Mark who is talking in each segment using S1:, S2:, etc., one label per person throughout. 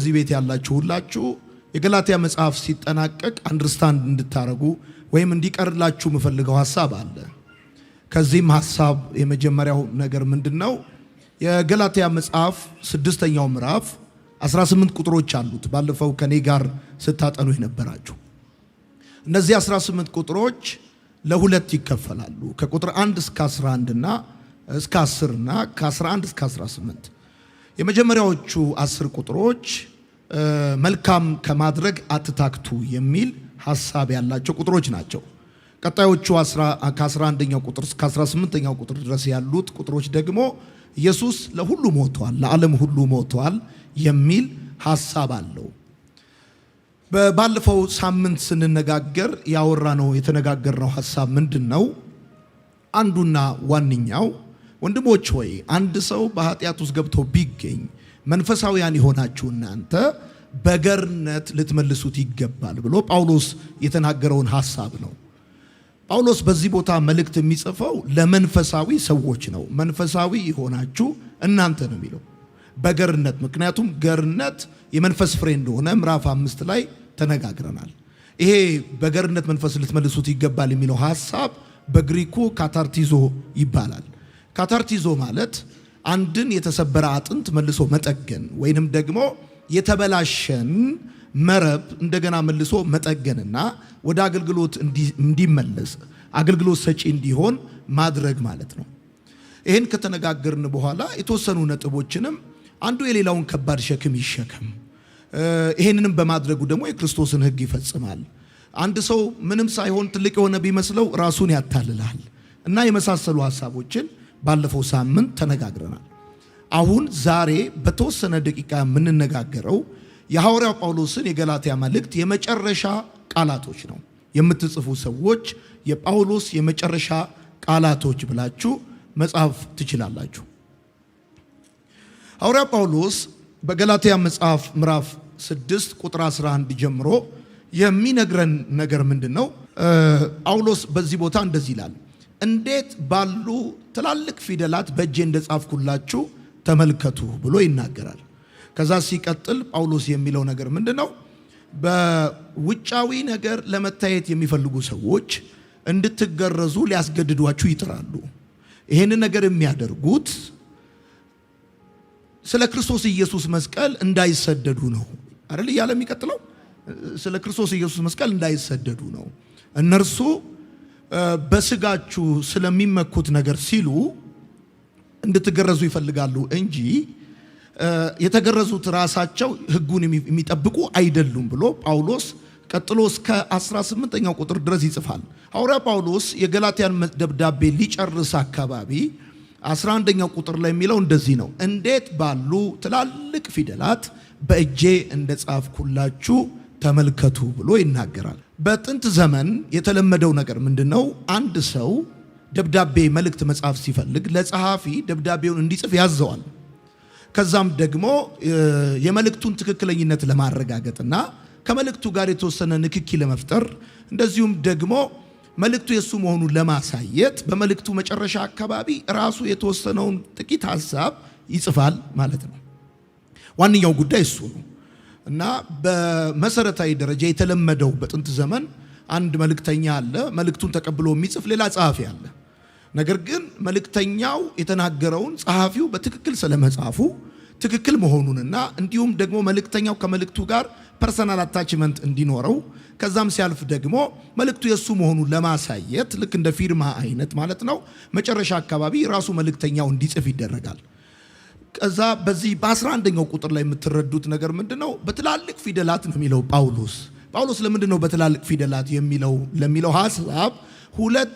S1: በዚህ ቤት ያላችሁ ሁላችሁ የገላትያ መጽሐፍ ሲጠናቀቅ understand እንድታረጉ ወይም እንዲቀርላችሁ የምፈልገው ሀሳብ አለ። ከዚህም ሀሳብ የመጀመሪያው ነገር ምንድን ነው? የገላትያ መጽሐፍ ስድስተኛው ምዕራፍ 18 ቁጥሮች አሉት። ባለፈው ከኔ ጋር ስታጠኑ የነበራችሁ እነዚህ 18 ቁጥሮች ለሁለት ይከፈላሉ። ከቁጥር 1 እስከ 11 እና እስከ 10 እና ከ11 እስከ 18። የመጀመሪያዎቹ 10 ቁጥሮች መልካም ከማድረግ አትታክቱ የሚል ሀሳብ ያላቸው ቁጥሮች ናቸው። ቀጣዮቹ ከ11ኛው ቁጥር እስከ 18ኛው ቁጥር ድረስ ያሉት ቁጥሮች ደግሞ ኢየሱስ ለሁሉ ሞቷል፣ ለዓለም ሁሉ ሞቷል የሚል ሀሳብ አለው። ባለፈው ሳምንት ስንነጋገር ያወራነው የተነጋገርነው ሀሳብ ምንድን ነው? አንዱና ዋነኛው ወንድሞች ሆይ፣ አንድ ሰው በኃጢአት ውስጥ ገብቶ ቢገኝ መንፈሳውያን የሆናችሁ እናንተ በገርነት ልትመልሱት ይገባል ብሎ ጳውሎስ የተናገረውን ሀሳብ ነው። ጳውሎስ በዚህ ቦታ መልእክት የሚጽፈው ለመንፈሳዊ ሰዎች ነው። መንፈሳዊ የሆናችሁ እናንተ ነው የሚለው በገርነት። ምክንያቱም ገርነት የመንፈስ ፍሬ እንደሆነ ምዕራፍ 5 ላይ ተነጋግረናል። ይሄ በገርነት መንፈስ ልትመልሱት ይገባል የሚለው ሀሳብ በግሪኩ ካታርቲዞ ይባላል። ካታርቲዞ ማለት አንድን የተሰበረ አጥንት መልሶ መጠገን ወይንም ደግሞ የተበላሸን መረብ እንደገና መልሶ መጠገንና ወደ አገልግሎት እንዲመለስ፣ አገልግሎት ሰጪ እንዲሆን ማድረግ ማለት ነው። ይህን ከተነጋገርን በኋላ የተወሰኑ ነጥቦችንም አንዱ የሌላውን ከባድ ሸክም ይሸከም፣ ይሄንንም በማድረጉ ደግሞ የክርስቶስን ሕግ ይፈጽማል። አንድ ሰው ምንም ሳይሆን ትልቅ የሆነ ቢመስለው ራሱን ያታልላል እና የመሳሰሉ ሀሳቦችን ባለፈው ሳምንት ተነጋግረናል። አሁን ዛሬ በተወሰነ ደቂቃ የምንነጋገረው የሐዋርያው ጳውሎስን የገላትያ መልእክት የመጨረሻ ቃላቶች ነው። የምትጽፉ ሰዎች የጳውሎስ የመጨረሻ ቃላቶች ብላችሁ መጻፍ ትችላላችሁ። ሐዋርያው ጳውሎስ በገላትያ መጽሐፍ ምዕራፍ 6 ቁጥር 11 ጀምሮ የሚነግረን ነገር ምንድን ነው? ጳውሎስ በዚህ ቦታ እንደዚህ ይላል፣ እንዴት ባሉ ትላልቅ ፊደላት በእጄ እንደጻፍኩላችሁ ተመልከቱ ብሎ ይናገራል። ከዛ ሲቀጥል ጳውሎስ የሚለው ነገር ምንድን ነው? በውጫዊ ነገር ለመታየት የሚፈልጉ ሰዎች እንድትገረዙ ሊያስገድዷችሁ ይጥራሉ። ይህንን ነገር የሚያደርጉት ስለ ክርስቶስ ኢየሱስ መስቀል እንዳይሰደዱ ነው አይደል? እያለ የሚቀጥለው ስለ ክርስቶስ ኢየሱስ መስቀል እንዳይሰደዱ ነው። እነርሱ በስጋችሁ ስለሚመኩት ነገር ሲሉ እንድትገረዙ ይፈልጋሉ እንጂ የተገረዙት ራሳቸው ሕጉን የሚጠብቁ አይደሉም ብሎ ጳውሎስ ቀጥሎ እስከ 18ኛው ቁጥር ድረስ ይጽፋል። ሐዋርያ ጳውሎስ የገላትያን ደብዳቤ ሊጨርስ አካባቢ 11ኛው ቁጥር ላይ የሚለው እንደዚህ ነው። እንዴት ባሉ ትላልቅ ፊደላት በእጄ እንደጻፍኩላችሁ ተመልከቱ ብሎ ይናገራል። በጥንት ዘመን የተለመደው ነገር ምንድን ነው? አንድ ሰው ደብዳቤ መልእክት መጻፍ ሲፈልግ ለጸሐፊ ደብዳቤውን እንዲጽፍ ያዘዋል። ከዛም ደግሞ የመልእክቱን ትክክለኝነት ለማረጋገጥና ከመልእክቱ ጋር የተወሰነ ንክኪ ለመፍጠር፣ እንደዚሁም ደግሞ መልእክቱ የእሱ መሆኑን ለማሳየት በመልእክቱ መጨረሻ አካባቢ ራሱ የተወሰነውን ጥቂት ሀሳብ ይጽፋል ማለት ነው። ዋነኛው ጉዳይ እሱ ነው እና በመሰረታዊ ደረጃ የተለመደው በጥንት ዘመን አንድ መልእክተኛ አለ። መልእክቱን ተቀብሎ የሚጽፍ ሌላ ጸሐፊ አለ። ነገር ግን መልእክተኛው የተናገረውን ጸሐፊው በትክክል ስለመጻፉ ትክክል መሆኑንና እንዲሁም ደግሞ መልእክተኛው ከመልእክቱ ጋር personal attachment እንዲኖረው፣ ከዛም ሲያልፍ ደግሞ መልእክቱ የእሱ መሆኑን ለማሳየት ልክ እንደ ፊርማ አይነት ማለት ነው፣ መጨረሻ አካባቢ ራሱ መልእክተኛው እንዲጽፍ ይደረጋል። ከዛ በዚህ በ11ኛው ቁጥር ላይ የምትረዱት ነገር ምንድን ነው? በትላልቅ ፊደላት ነው የሚለው ጳውሎስ። ጳውሎስ ለምንድን ነው በትላልቅ ፊደላት የሚለው ለሚለው ሀሳብ ሁለት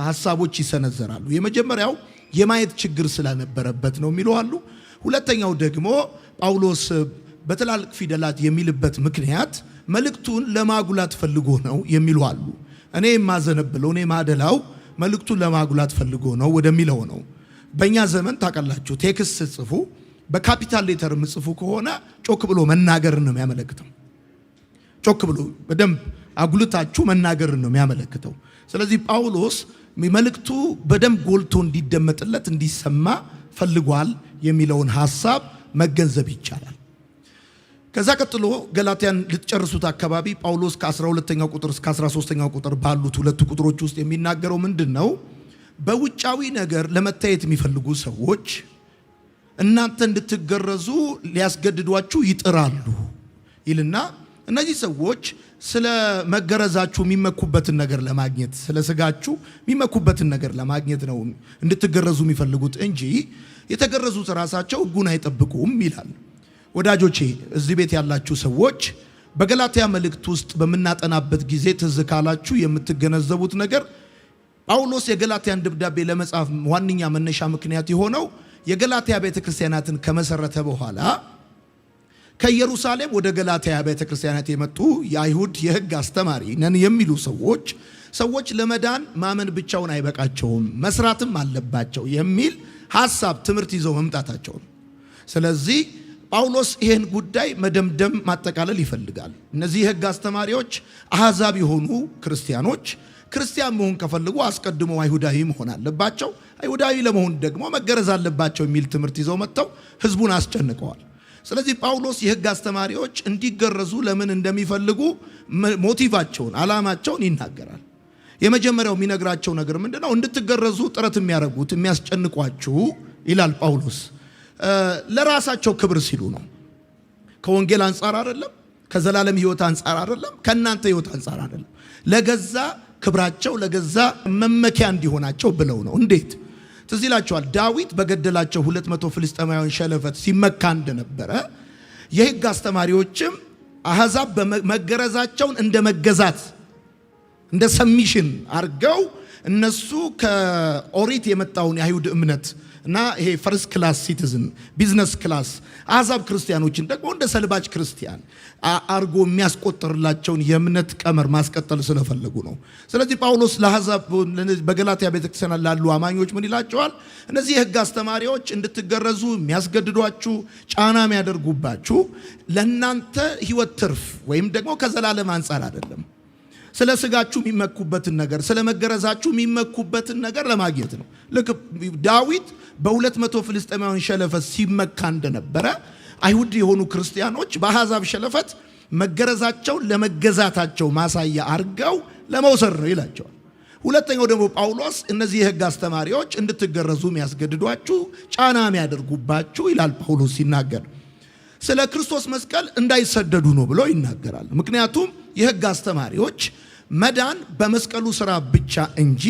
S1: ሀሳቦች ይሰነዘራሉ። የመጀመሪያው የማየት ችግር ስለነበረበት ነው የሚሉ አሉ። ሁለተኛው ደግሞ ጳውሎስ በትላልቅ ፊደላት የሚልበት ምክንያት መልእክቱን ለማጉላት ፈልጎ ነው የሚሉ አሉ። እኔ የማዘነብለው፣ እኔ ማደላው መልእክቱን ለማጉላት ፈልጎ ነው ወደሚለው ነው። በእኛ ዘመን ታውቃላችሁ፣ text ስትጽፉ በ capital letter የምትጽፉ ከሆነ ጮክ ብሎ መናገርን ነው የሚያመለክተው። ጮክ ብሎ በደንብ አጉልታችሁ መናገርን ነው የሚያመለክተው። ስለዚህ ጳውሎስ መልእክቱ በደንብ ጎልቶ እንዲደመጥለት፣ እንዲሰማ ፈልጓል የሚለውን ሐሳብ መገንዘብ ይቻላል። ከዛ ቀጥሎ ገላትያን ልትጨርሱት አካባቢ ጳውሎስ ከ12ኛው ቁጥር እስከ 13ኛው ቁጥር ባሉት ሁለቱ ቁጥሮች ውስጥ የሚናገረው ምንድን ነው? በውጫዊ ነገር ለመታየት የሚፈልጉ ሰዎች እናንተ እንድትገረዙ ሊያስገድዷችሁ ይጥራሉ ይልና እነዚህ ሰዎች ስለ መገረዛችሁ የሚመኩበትን ነገር ለማግኘት፣ ስለ ስጋችሁ የሚመኩበትን ነገር ለማግኘት ነው እንድትገረዙ የሚፈልጉት እንጂ የተገረዙት ራሳቸው ሕጉን አይጠብቁም ይላል። ወዳጆቼ፣ እዚህ ቤት ያላችሁ ሰዎች፣ በገላትያ መልእክት ውስጥ በምናጠናበት ጊዜ ትዝ ካላችሁ የምትገነዘቡት ነገር ጳውሎስ የገላትያን ደብዳቤ ለመጻፍ ዋነኛ መነሻ ምክንያት የሆነው የገላትያ ቤተ ክርስቲያናትን ከመሰረተ በኋላ ከኢየሩሳሌም ወደ ገላትያ ቤተ ክርስቲያናት የመጡ የአይሁድ የሕግ አስተማሪ ነን የሚሉ ሰዎች ለመዳን ማመን ብቻውን አይበቃቸውም፣ መስራትም አለባቸው የሚል ሐሳብ ትምህርት ይዘው መምጣታቸው ነው። ስለዚህ ጳውሎስ ይህን ጉዳይ መደምደም፣ ማጠቃለል ይፈልጋል። እነዚህ የሕግ አስተማሪዎች አሕዛብ የሆኑ ክርስቲያኖች ክርስቲያን መሆን ከፈልጉ አስቀድሞ አይሁዳዊ መሆን አለባቸው፣ አይሁዳዊ ለመሆን ደግሞ መገረዝ አለባቸው የሚል ትምህርት ይዘው መጥተው ህዝቡን አስጨንቀዋል። ስለዚህ ጳውሎስ የሕግ አስተማሪዎች እንዲገረዙ ለምን እንደሚፈልጉ motive ኣቸውን፣ ዓላማቸውን ይናገራል። የመጀመሪያው የሚነግራቸው ነገር ምንድነው? እንድትገረዙ ጥረት የሚያደርጉት፣ የሚያስጨንቋችሁ ይላል ጳውሎስ፣ ለራሳቸው ክብር ሲሉ ነው። ከወንጌል አንጻር አይደለም፣ ከዘላለም ሕይወት አንጻር አይደለም፣ ከእናንተ ሕይወት አንጻር አይደለም። ለገዛ ክብራቸው፣ ለገዛ መመኪያ እንዲሆናቸው ብለው ነው። እንዴት? ትዝ ይላቸዋል። ዳዊት በገደላቸው 200 ፍልስጤማውያን ሸለፈት ሲመካ እንደነበረ የሕግ አስተማሪዎችም አሕዛብ መገረዛቸውን እንደ መገዛት፣ እንደ submission አርገው እነሱ ከኦሪት የመጣውን የአይሁድ እምነት እና ይሄ first class citizen፣ business class፣ አሕዛብ ክርስቲያኖችን ደግሞ እንደ ሰልባጅ ክርስቲያን አርጎ የሚያስቆጥርላቸውን የእምነት ቀመር ማስቀጠል ስለፈለጉ ነው። ስለዚህ ጳውሎስ ለአሕዛብ፣ በገላትያ ቤተክርስቲያን ላሉ አማኞች ምን ይላቸዋል? እነዚህ የሕግ አስተማሪዎች እንድትገረዙ የሚያስገድዷችሁ፣ ጫና የሚያደርጉባችሁ ለእናንተ ሕይወት ትርፍ ወይም ደግሞ ከዘላለም አንጻር አይደለም። ስለ ስጋችሁ የሚመኩበትን ነገር፣ ስለ መገረዛችሁ የሚመኩበትን ነገር ለማግኘት ነው። ልክ ዳዊት በ200 ፍልስጤማውያን ሸለፈት ሲመካ እንደነበረ አይሁድ የሆኑ ክርስቲያኖች በአሕዛብ ሸለፈት መገረዛቸውን ለመገዛታቸው ማሳያ አድርገው ለመውሰድ ነው ይላቸዋል። ሁለተኛው ደግሞ ጳውሎስ እነዚህ የሕግ አስተማሪዎች እንድትገረዙ የሚያስገድዷችሁ፣ ጫና የሚያደርጉባችሁ ይላል ጳውሎስ ሲናገር፣ ስለ ክርስቶስ መስቀል እንዳይሰደዱ ነው ብሎ ይናገራል። ምክንያቱም የሕግ አስተማሪዎች መዳን በመስቀሉ ስራ ብቻ እንጂ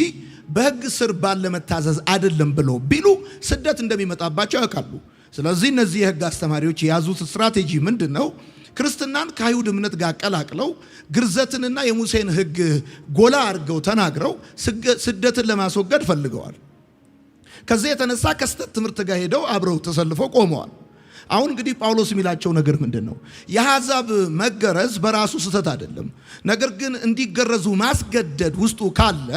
S1: በሕግ ስር ባለ መታዘዝ አይደለም ብለው ቢሉ ስደት እንደሚመጣባቸው ያውቃሉ። ስለዚህ እነዚህ የሕግ አስተማሪዎች የያዙት ስትራቴጂ ምንድን ነው? ክርስትናን ከአይሁድ እምነት ጋር ቀላቅለው፣ ግርዘትንና የሙሴን ሕግ ጎላ አድርገው ተናግረው ስደትን ለማስወገድ ፈልገዋል። ከዚህ የተነሳ ከስህተት ትምህርት ጋር ሄደው አብረው ተሰልፈው ቆመዋል። አሁን እንግዲህ ጳውሎስ የሚላቸው ነገር ምንድን ነው? የአሕዛብ መገረዝ በራሱ ስህተት አይደለም። ነገር ግን እንዲገረዙ ማስገደድ ውስጡ ካለ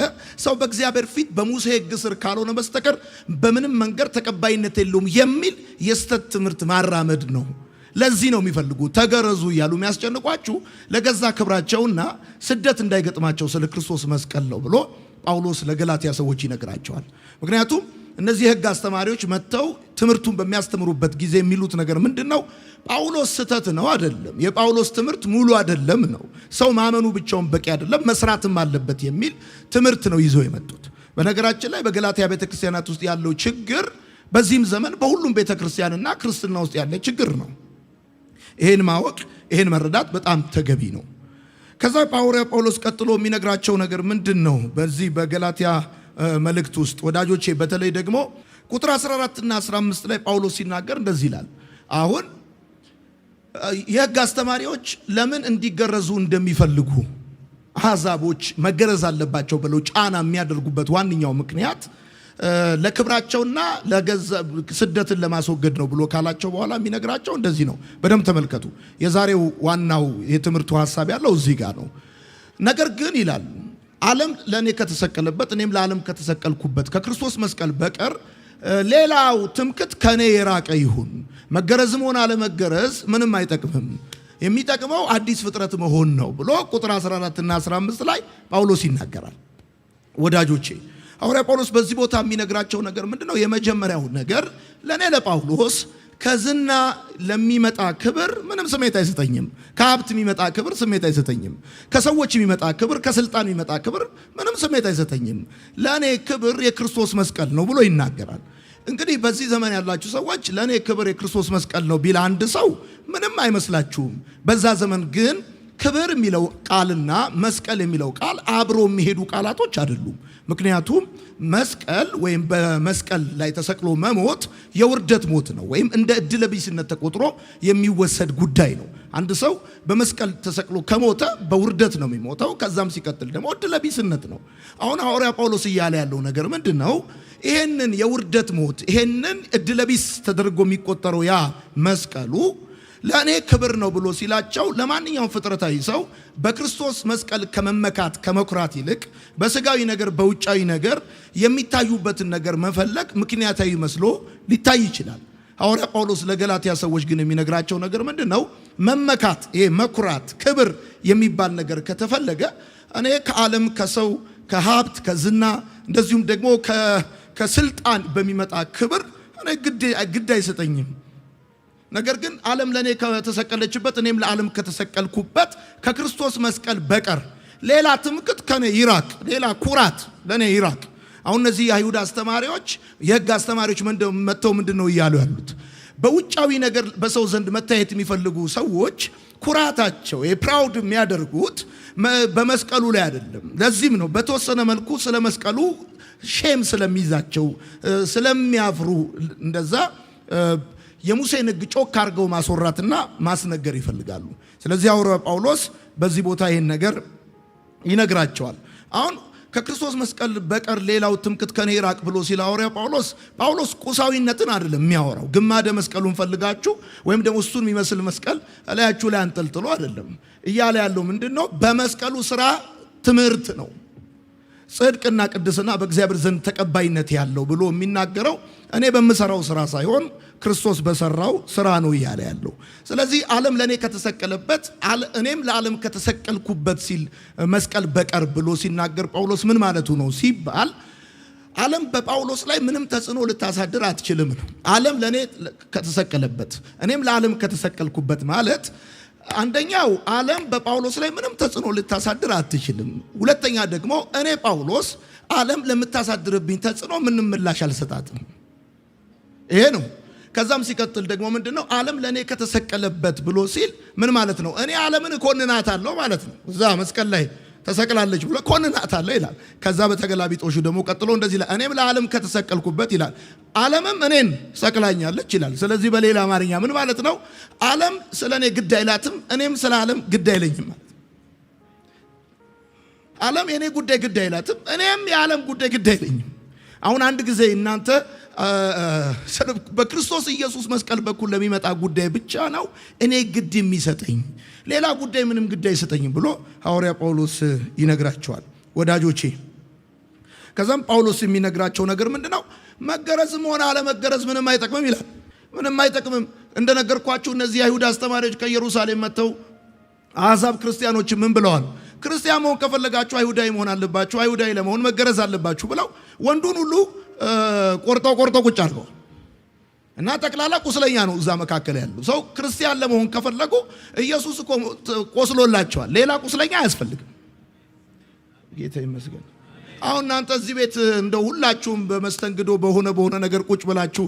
S1: ሰው በእግዚአብሔር ፊት በሙሴ ሕግ ስር ካልሆነ በስተቀር በምንም መንገድ ተቀባይነት የለውም የሚል የስህተት ትምህርት ማራመድ ነው። ለዚህ ነው የሚፈልጉ፣ ተገረዙ እያሉ የሚያስጨንቋችሁ ለገዛ ክብራቸውና ስደት እንዳይገጥማቸው ስለ ክርስቶስ መስቀል ነው ብሎ ጳውሎስ ለገላትያ ሰዎች ይነግራቸዋል። ምክንያቱም እነዚህ የሕግ አስተማሪዎች መጥተው ትምህርቱን በሚያስተምሩበት ጊዜ የሚሉት ነገር ምንድን ነው? ጳውሎስ ስህተት ነው አይደለም፣ የጳውሎስ ትምህርት ሙሉ አይደለም ነው። ሰው ማመኑ ብቻውን በቂ አይደለም፣ መስራትም አለበት የሚል ትምህርት ነው ይዘው የመጡት። በነገራችን ላይ በገላትያ ቤተክርስቲያናት ውስጥ ያለው ችግር በዚህም ዘመን በሁሉም ቤተክርስቲያንና ክርስትና ውስጥ ያለ ችግር ነው። ይሄን ማወቅ፣ ይሄን መረዳት በጣም ተገቢ ነው። ከዛ ሐዋርያ ጳውሎስ ቀጥሎ የሚነግራቸው ነገር ምንድን ነው? በዚህ በገላትያ መልእክት ውስጥ ወዳጆቼ፣ በተለይ ደግሞ ቁጥር 14 እና 15 ላይ ጳውሎስ ሲናገር እንደዚህ ይላል። አሁን የሕግ አስተማሪዎች ለምን እንዲገረዙ እንደሚፈልጉ፣ አሕዛቦች መገረዝ አለባቸው ብለው ጫና የሚያደርጉበት ዋነኛው ምክንያት ለክብራቸውና ለገዛ ስደትን ለማስወገድ ነው ብሎ ካላቸው በኋላ የሚነግራቸው እንደዚህ ነው። በደንብ ተመልከቱ። የዛሬው ዋናው የትምህርቱ ሀሳብ ያለው እዚህ ጋር ነው። ነገር ግን ይላል፣ ዓለም ለእኔ ከተሰቀለበት እኔም ለዓለም ከተሰቀልኩበት ከክርስቶስ መስቀል በቀር ሌላው ትምክት ከእኔ የራቀ ይሁን። መገረዝም ሆነ አለመገረዝ ምንም አይጠቅምም። የሚጠቅመው አዲስ ፍጥረት መሆን ነው ብሎ ቁጥር 14 እና 15 ላይ ጳውሎስ ይናገራል። ወዳጆቼ፣ ሐዋርያ ጳውሎስ በዚህ ቦታ የሚነግራቸው ነገር ምንድን ነው? የመጀመሪያው ነገር ለእኔ ለጳውሎስ ከዝና ለሚመጣ ክብር ምንም ስሜት አይሰጠኝም። ከሀብት የሚመጣ ክብር ስሜት አይሰጠኝም። ከሰዎች የሚመጣ ክብር፣ ከስልጣን የሚመጣ ክብር ምንም ስሜት አይሰጠኝም። ለእኔ ክብር የክርስቶስ መስቀል ነው ብሎ ይናገራል። እንግዲህ በዚህ ዘመን ያላችሁ ሰዎች ለእኔ ክብር የክርስቶስ መስቀል ነው ቢል አንድ ሰው ምንም አይመስላችሁም። በዛ ዘመን ግን ክብር የሚለው ቃልና መስቀል የሚለው ቃል አብሮ የሚሄዱ ቃላቶች አይደሉም። ምክንያቱም መስቀል ወይም በመስቀል ላይ ተሰቅሎ መሞት የውርደት ሞት ነው፣ ወይም እንደ ዕድለ ቢስነት ተቆጥሮ የሚወሰድ ጉዳይ ነው። አንድ ሰው በመስቀል ተሰቅሎ ከሞተ በውርደት ነው የሚሞተው። ከዛም ሲቀጥል ደግሞ ዕድለ ቢስነት ነው። አሁን ሐዋርያ ጳውሎስ እያለ ያለው ነገር ምንድን ነው? ይሄንን የውርደት ሞት፣ ይሄንን ዕድለ ቢስ ተደርጎ የሚቆጠረው ያ መስቀሉ ለእኔ ክብር ነው ብሎ ሲላቸው፣ ለማንኛውም ፍጥረታዊ ሰው በክርስቶስ መስቀል ከመመካት ከመኩራት ይልቅ በስጋዊ ነገር በውጫዊ ነገር የሚታዩበትን ነገር መፈለግ ምክንያታዊ መስሎ ሊታይ ይችላል። ሐዋርያ ጳውሎስ ለገላትያ ሰዎች ግን የሚነግራቸው ነገር ምንድን ነው? መመካት፣ ይሄ መኩራት፣ ክብር የሚባል ነገር ከተፈለገ እኔ ከዓለም፣ ከሰው፣ ከሀብት፣ ከዝና፣ እንደዚሁም ደግሞ ከስልጣን በሚመጣ ክብር እኔ ግድ አይሰጠኝም። ነገር ግን ዓለም ለእኔ ከተሰቀለችበት እኔም ለዓለም ከተሰቀልኩበት ከክርስቶስ መስቀል በቀር ሌላ ትምክት ከኔ ይራቅ፣ ሌላ ኩራት ለእኔ ይራቅ። አሁን እነዚህ የአይሁድ አስተማሪዎች፣ የሕግ አስተማሪዎች መጥተው ምንድን ነው እያሉ ያሉት? በውጫዊ ነገር በሰው ዘንድ መታየት የሚፈልጉ ሰዎች ኩራታቸው proud የሚያደርጉት በመስቀሉ ላይ አይደለም። ለዚህም ነው በተወሰነ መልኩ ስለ መስቀሉ shame ስለሚይዛቸው፣ ስለሚያፍሩ እንደዛ የሙሴን ሕግ ጮክ አድርገው ማስወራትና ማስነገር ይፈልጋሉ። ስለዚህ ሐዋርያው ጳውሎስ በዚህ ቦታ ይህን ነገር ይነግራቸዋል። አሁን ከክርስቶስ መስቀል በቀር ሌላው ትምክት ከኔ ይራቅ ብሎ ሲል ሐዋርያው ጳውሎስ ቁሳዊነትን አይደለም የሚያወራው። ግማደ መስቀሉን ፈልጋችሁ ወይም ደግሞ እሱን የሚመስል መስቀል እላያችሁ ላይ አንጠልጥሎ አይደለም እያለ ያለው። ምንድን ነው? በመስቀሉ ስራ ትምህርት ነው። ጽድቅና ቅድስና በእግዚአብሔር ዘንድ ተቀባይነት ያለው ብሎ የሚናገረው እኔ በምሰራው ስራ ሳይሆን ክርስቶስ በሰራው ስራ ነው እያለ ያለው። ስለዚህ ዓለም ለእኔ ከተሰቀለበት እኔም ለዓለም ከተሰቀልኩበት ሲል፣ መስቀል በቀር ብሎ ሲናገር ጳውሎስ ምን ማለቱ ነው ሲባል፣ ዓለም በጳውሎስ ላይ ምንም ተጽዕኖ ልታሳድር አትችልም ነው። ዓለም ለእኔ ከተሰቀለበት እኔም ለዓለም ከተሰቀልኩበት ማለት አንደኛው ዓለም በጳውሎስ ላይ ምንም ተጽዕኖ ልታሳድር አትችልም። ሁለተኛ ደግሞ እኔ ጳውሎስ ዓለም ለምታሳድርብኝ ተጽዕኖ ምንም ምላሽ አልሰጣትም። ይሄ ነው። ከዛም ሲቀጥል ደግሞ ምንድን ነው? ዓለም ለእኔ ከተሰቀለበት ብሎ ሲል ምን ማለት ነው? እኔ ዓለምን እኮንናታለሁ ማለት ነው። እዛ መስቀል ላይ ተሰቅላለች ብሎ ኮንናታለሁ ይላል። ከዛ በተገላቢጦሹ ደግሞ ቀጥሎ እንደዚህ ይላል፣ እኔም ለዓለም ከተሰቀልኩበት ይላል፣ ዓለምም እኔን ሰቅላኛለች ይላል። ስለዚህ በሌላ አማርኛ ምን ማለት ነው? ዓለም ስለ እኔ ግድ አይላትም፣ እኔም ስለ ዓለም ግድ አይለኝም ማለት። ዓለም የእኔ ጉዳይ ግድ አይላትም፣ እኔም የዓለም ጉዳይ ግድ አይለኝም። አሁን አንድ ጊዜ እናንተ በክርስቶስ ኢየሱስ መስቀል በኩል ለሚመጣ ጉዳይ ብቻ ነው እኔ ግድ የሚሰጠኝ፣ ሌላ ጉዳይ ምንም ግድ አይሰጠኝም ብሎ ሐዋርያ ጳውሎስ ይነግራቸዋል። ወዳጆቼ፣ ከዛም ጳውሎስ የሚነግራቸው ነገር ምንድን ነው? መገረዝም ሆነ አለመገረዝ ምንም አይጠቅምም ይላል። ምንም አይጠቅምም። እንደነገርኳችሁ እነዚህ የአይሁድ አስተማሪዎች ከኢየሩሳሌም መጥተው አሕዛብ ክርስቲያኖች ምን ብለዋል? ክርስቲያን መሆን ከፈለጋችሁ አይሁዳዊ መሆን አለባችሁ፣ አይሁዳዊ ለመሆን መገረዝ አለባችሁ ብለው ወንዱን ሁሉ ቆርጠው ቆርጠው ቁጭ አድርገዋል። እና ጠቅላላ ቁስለኛ ነው እዛ መካከል ያለው ሰው። ክርስቲያን ለመሆን ከፈለጉ ኢየሱስ እኮ ቆስሎላቸዋል። ሌላ ቁስለኛ አያስፈልግም። ጌታ ይመስገን። አሁን እናንተ እዚህ ቤት እንደ ሁላችሁም በመስተንግዶ በሆነ በሆነ ነገር ቁጭ ብላችሁ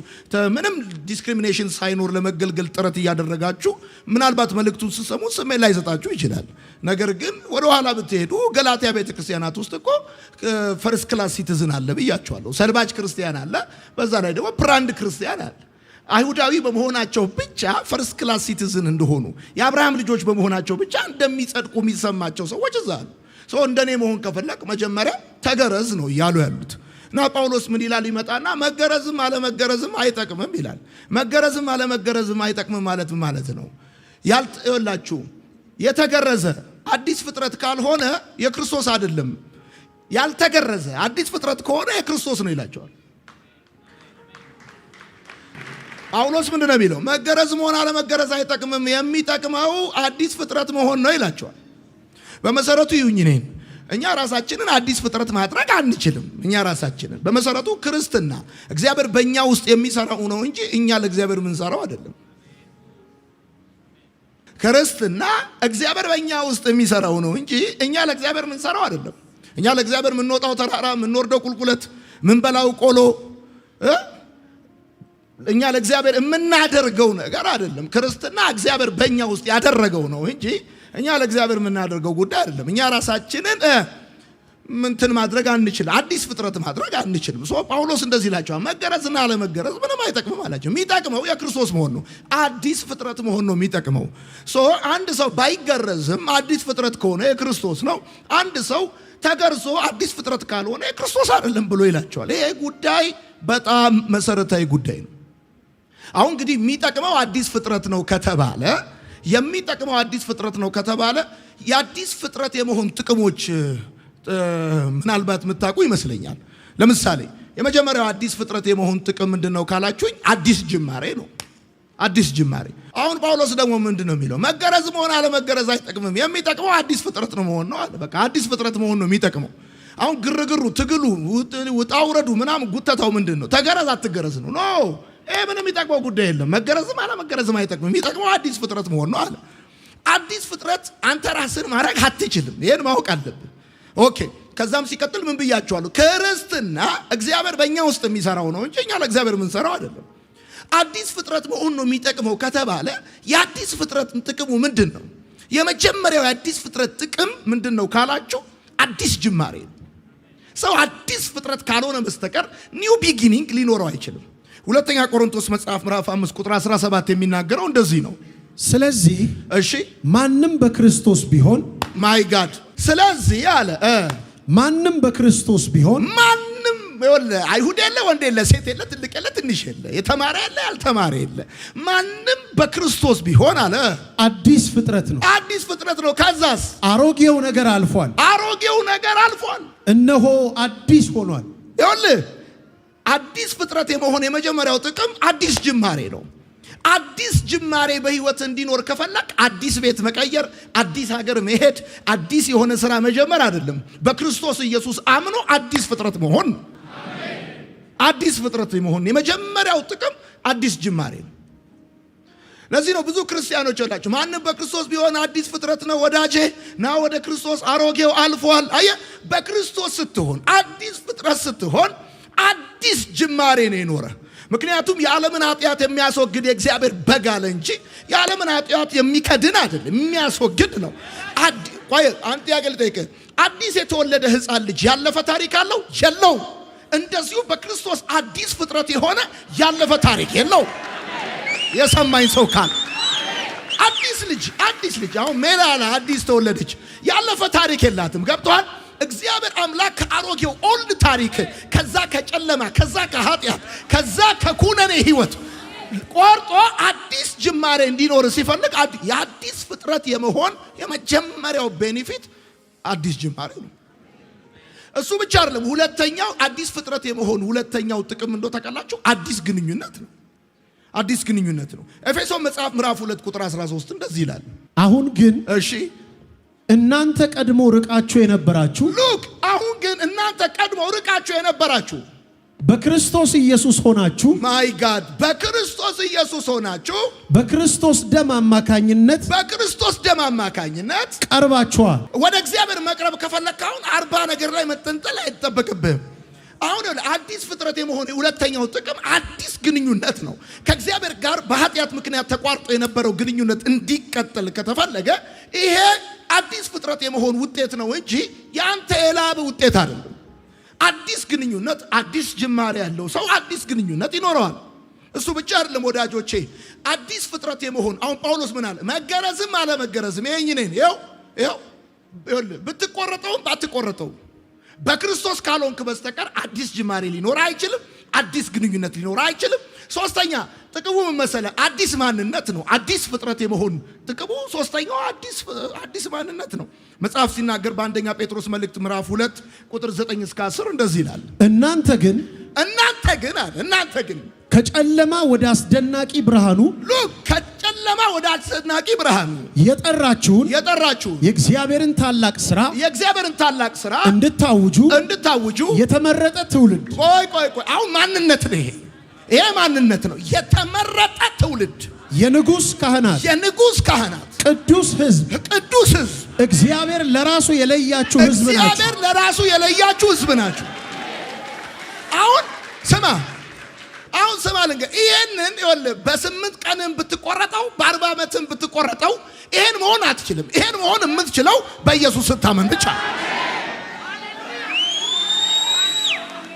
S1: ምንም discrimination ሳይኖር ለመገልገል ጥረት እያደረጋችሁ ምናልባት መልእክቱን ስትሰሙ ስሜት ላይሰጣችሁ ይችላል። ነገር ግን ወደ ኋላ ብትሄዱ ገላትያ ቤተ ክርስቲያናት ውስጥ እኮ first class citizen አለ ብያችኋለሁ። ሰልባጅ ክርስቲያን አለ። በዛ ላይ ደግሞ brand ክርስቲያን አለ። አይሁዳዊ በመሆናቸው ብቻ first class citizen እንደሆኑ፣ የአብርሃም ልጆች በመሆናቸው ብቻ እንደሚጸድቁ የሚሰማቸው ሰዎች እዛ አሉ። ሰው እንደኔ መሆን ከፈለግ መጀመሪያ ተገረዝ ነው እያሉ ያሉት። እና ጳውሎስ ምን ይላል? ይመጣና መገረዝም አለመገረዝም አይጠቅምም ይላል። መገረዝም አለመገረዝም አይጠቅምም ማለት ምን ማለት ነው? ያልላችሁ የተገረዘ አዲስ ፍጥረት ካልሆነ የክርስቶስ አይደለም። ያልተገረዘ አዲስ ፍጥረት ከሆነ የክርስቶስ ነው ይላቸዋል። ጳውሎስ ምንድን ነው የሚለው? መገረዝም ሆነ አለመገረዝ አይጠቅምም፣ የሚጠቅመው አዲስ ፍጥረት መሆን ነው ይላቸዋል። በመሰረቱ ይሁኝ እኔን እኛ ራሳችንን አዲስ ፍጥረት ማድረግ አንችልም። እኛ ራሳችንን በመሰረቱ ክርስትና እግዚአብሔር በእኛ ውስጥ የሚሰራው ነው እንጂ እኛ ለእግዚአብሔር የምንሰራው አይደለም። ክርስትና እግዚአብሔር በእኛ ውስጥ የሚሰራው ነው እንጂ እኛ ለእግዚአብሔር የምንሰራው አይደለም። እኛ ለእግዚአብሔር የምንወጣው ተራራ፣ የምንወርደው ቁልቁለት፣ የምንበላው ቆሎ እኛ ለእግዚአብሔር የምናደርገው ነገር አይደለም። ክርስትና እግዚአብሔር በእኛ ውስጥ ያደረገው ነው እንጂ እኛ ለእግዚአብሔር የምናደርገው ጉዳይ አይደለም። እኛ ራሳችንን ምንትን ማድረግ አንችልም። አዲስ ፍጥረት ማድረግ አንችልም። So ጳውሎስ እንደዚህ ይላቸዋል፣ መገረዝና አለመገረዝ ምንም አይጠቅምም አላቸው። የሚጠቅመው የክርስቶስ መሆን ነው። አዲስ ፍጥረት መሆን ነው የሚጠቅመው። So አንድ ሰው ባይገረዝም አዲስ ፍጥረት ከሆነ የክርስቶስ ነው። አንድ ሰው ተገርዞ አዲስ ፍጥረት ካልሆነ የክርስቶስ አይደለም ብሎ ይላቸዋል። ይሄ ጉዳይ በጣም መሰረታዊ ጉዳይ ነው። አሁን እንግዲህ የሚጠቅመው አዲስ ፍጥረት ነው ከተባለ የሚጠቅመው አዲስ ፍጥረት ነው ከተባለ የአዲስ ፍጥረት የመሆን ጥቅሞች ምናልባት የምታውቁ ይመስለኛል። ለምሳሌ የመጀመሪያው አዲስ ፍጥረት የመሆን ጥቅም ምንድን ነው ካላችሁኝ፣ አዲስ ጅማሬ ነው። አዲስ ጅማሬ። አሁን ጳውሎስ ደግሞ ምንድን ነው የሚለው? መገረዝ መሆን አለመገረዝ አይጠቅምም፣ የሚጠቅመው አዲስ ፍጥረት ነው መሆን ነው አለ። በቃ አዲስ ፍጥረት መሆን ነው የሚጠቅመው። አሁን ግርግሩ፣ ትግሉ፣ ውጣ ውረዱ፣ ምናምን ጉተታው ምንድን ነው? ተገረዝ አትገረዝ ነው። No፣ ይሄ ምንም የሚጠቅመው ጉዳይ የለም። መገረዝም አለመገረዝም አይጠቅምም። የሚጠቅመው አዲስ ፍጥረት መሆን ነው አለ። አዲስ ፍጥረት አንተ ራስን ማድረግ አትችልም። ይሄን ማወቅ አለብህ። Okay። ከዛም ሲቀጥል ምን ብያቸዋለሁ? ክርስትና እግዚአብሔር በእኛ ውስጥ የሚሰራው ነው እንጂ እኛ ለእግዚአብሔር የምንሰራው አይደለም። አዲስ ፍጥረት መሆን ነው የሚጠቅመው ከተባለ የአዲስ ፍጥረት ጥቅሙ ምንድን ነው? የመጀመሪያው የአዲስ ፍጥረት ጥቅም ምንድን ነው ካላችሁ አዲስ ጅማሬ ነው። ሰው አዲስ ፍጥረት ካልሆነ በስተቀር new beginning ሊኖረው አይችልም። ሁለተኛ ቆሮንቶስ መጽሐፍ ምዕራፍ 5 ቁጥር 17 የሚናገረው እንደዚህ ነው።
S2: ስለዚህ
S1: እሺ፣
S2: ማንም በክርስቶስ ቢሆን
S1: My God፣ ስለዚህ አለ
S2: ማንም በክርስቶስ ቢሆን
S1: ማንም ይኸውልህ፣ አይሁድ የለ፣ ወንድ የለ፣ ሴት የለ፣ ትልቅ የለ፣ ትንሽ የለ፣ የተማረ የለ፣ ያልተማረ የለ፣ ማንም በክርስቶስ ቢሆን አለ
S2: አዲስ ፍጥረት ነው።
S1: አዲስ ፍጥረት ነው። ከዛስ
S2: አሮጌው ነገር አልፏል፣
S1: አሮጌው ነገር አልፏል፣
S2: እነሆ አዲስ ሆኗል።
S1: ይኸውልህ፣ አዲስ ፍጥረት የመሆን የመጀመሪያው ጥቅም አዲስ ጅማሬ ነው። አዲስ ጅማሬ በህይወት እንዲኖር ከፈለክ አዲስ ቤት መቀየር፣ አዲስ ሀገር መሄድ፣ አዲስ የሆነ ስራ መጀመር አይደለም። በክርስቶስ ኢየሱስ አምኖ አዲስ ፍጥረት መሆን ነው። አዲስ ፍጥረት መሆን የመጀመሪያው ጥቅም አዲስ ጅማሬ ነው። ለዚህ ነው ብዙ ክርስቲያኖች ያላቸው ማንም በክርስቶስ ቢሆን አዲስ ፍጥረት ነው፣ ወዳጄ ና ወደ ክርስቶስ፣ አሮጌው አልፏል። አየህ፣ በክርስቶስ ስትሆን፣ አዲስ ፍጥረት ስትሆን አዲስ ጅማሬ ነው የኖረ። ምክንያቱም የዓለምን ኃጢአት የሚያስወግድ የእግዚአብሔር በግ አለ እንጂ የዓለምን ኃጢአት የሚከድን አይደለም፣ የሚያስወግድ ነው። ቆይ አንድ ጥያቄ ልጠይቅህ። አዲስ የተወለደ ሕፃን ልጅ ያለፈ ታሪክ አለው? የለውም። እንደዚሁ በክርስቶስ አዲስ ፍጥረት የሆነ ያለፈ ታሪክ የለውም። የሰማኝ ሰው ካለ አዲስ ልጅ አሁን ሜላላ አዲስ ተወለደች፣ ያለፈ ታሪክ የላትም። ገብቶሃል? እግዚአብሔር አምላክ ከአሮጌው old ታሪክ፣ ከዛ ከጨለማ፣ ከዛ ከኃጢአት፣ ከዛ ከኩነኔ ህይወት ቆርጦ አዲስ ጅማሬ እንዲኖር ሲፈልግ የአዲስ ፍጥረት የመሆን የመጀመሪያው benefit አዲስ ጅማሬ ነው። እሱ ብቻ አይደለም። ሁለተኛው አዲስ ፍጥረት የመሆን ሁለተኛው ጥቅም እንደው ታውቃላችሁ፣ አዲስ ግንኙነት ነው። አዲስ ግንኙነት ነው። ኤፌሶን መጽሐፍ ምዕራፍ 2 ቁጥር 13 እንደዚህ ይላል።
S2: አሁን ግን
S1: እሺ፣
S2: እናንተ ቀድሞ ርቃችሁ የነበራችሁ
S1: Look፣ አሁን ግን እናንተ ቀድሞ ርቃችሁ የነበራችሁ
S2: በክርስቶስ ኢየሱስ ሆናችሁ
S1: My God፣ በክርስቶስ ኢየሱስ ሆናችሁ
S2: በክርስቶስ ደም አማካኝነት
S1: በክርስቶስ ደም አማካኝነት
S2: ቀርባችኋል።
S1: ወደ እግዚአብሔር መቅረብ ከፈለክ አሁን 40 ነገር ላይ መጠንጠል አይጠበቅብህም። አሁን ይኸውልህ፣ አዲስ ፍጥረት የመሆን ሁለተኛው ጥቅም አዲስ ግንኙነት ነው። ከእግዚአብሔር ጋር በኃጢአት ምክንያት ተቋርጦ የነበረው ግንኙነት እንዲቀጥል ከተፈለገ ይሄ አዲስ ፍጥረት የመሆን ውጤት ነው እንጂ የአንተ የላብ ውጤት አይደለም። አዲስ ግንኙነት፣ አዲስ ጅማሬ ያለው ሰው አዲስ ግንኙነት ይኖረዋል። እሱ ብቻ አይደለም ወዳጆቼ፣ አዲስ ፍጥረት የመሆን አሁን ጳውሎስ ምን አለ? መገረዝም አለመገረዝም ይሄኝ ነኝ። ይኸው ይኸው ይኸውልህ፣ ብትቆረጠውም ባትቆረጠውም በክርስቶስ ካልሆንክ በስተቀር አዲስ ጅማሬ ሊኖር አይችልም። አዲስ ግንኙነት ሊኖር አይችልም። ሶስተኛ ጥቅሙ ምን መሰለህ? አዲስ ማንነት ነው። አዲስ ፍጥረት የመሆን ጥቅሙ ሶስተኛው አዲስ ማንነት ነው። መጽሐፍ ሲናገር በአንደኛ ጴጥሮስ መልእክት ምዕራፍ 2 ቁጥር 9 እስከ 10 እንደዚህ ይላል።
S2: እናንተ ግን
S1: እናንተ ግን አለ፣ እናንተ ግን
S2: ከጨለማ ወደ አስደናቂ ብርሃኑ
S1: Look፣ ከጨለማ ከጨለማ ወደ አስደናቂ ብርሃኑ
S2: የጠራችሁን
S1: የጠራችሁን
S2: የእግዚአብሔርን ታላቅ ስራ
S1: የእግዚአብሔርን ታላቅ ስራ
S2: እንድታውጁ
S1: እንድታውጁ
S2: የተመረጠ ትውልድ።
S1: ቆይ ቆይ ቆይ፣ አሁን ማንነት ነው ይሄ። ይሄ ማንነት ነው። የተመረጠ ትውልድ፣
S2: የንጉሥ ካህናት፣
S1: የንጉሥ ካህናት፣
S2: ቅዱስ ሕዝብ፣
S1: ቅዱስ ሕዝብ፣
S2: እግዚአብሔር ለራሱ የለያችሁ ሕዝብ ናችሁ።
S1: እግዚአብሔር ለራሱ የለያችሁ ሕዝብ ናችሁ። አሁን ስማ፣ አሁን ስማ ልንገር፣ ይሄንን ይኸውልህ፣ በ8 ቀንም ብትቆረጠው፣ በ40 ዓመትም ብትቆረጠው ይሄን መሆን አትችልም። ይሄን መሆን የምትችለው በኢየሱስ ስታመን ብቻ።